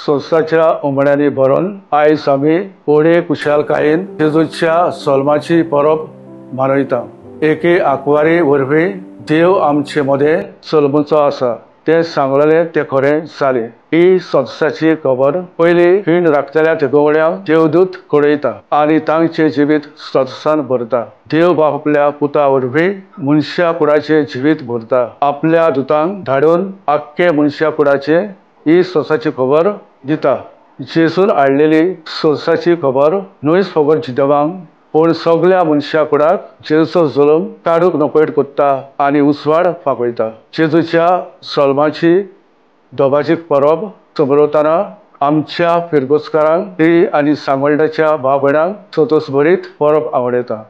सोसाच्या उमळ्यांनी भरून आयज आमी व्हडे खुशालकायेन जेजूच्या सल्माची परब मनयता. एके आंकवारी वरवीं देव आमचे मदें सल्मुचो आसा तें सांगलेलें तें खरें जालें. ही संस्थाची खबर पयली खीण राखतल्या ते गवळ्यांक देवदूत कळयता आनी तांचें जिवीत संतसान भरता. देव बाप आपल्या पुता वरवीं मनशा कुडाचें जिवीत भरता. आपल्या दुतांक धाडून आख्खे मनशा कुडाचें ही संस्थाची खबर दिता. जेजून हाडलेली संस्थाची खबर न्हयच फकत जिदेवांक पूण सगळ्या मनशा कुडाक जेजूचो जल्म काडूंक नकळट करता आनी उजवाड फांकयता. जेजूच्या सल्माची दोबाजीक परब समरवतना आमच्या फिरगोजकारांक ती आनी सांगोल्डाच्या भाव भयणांक संतोष भरीत परब आवडयता.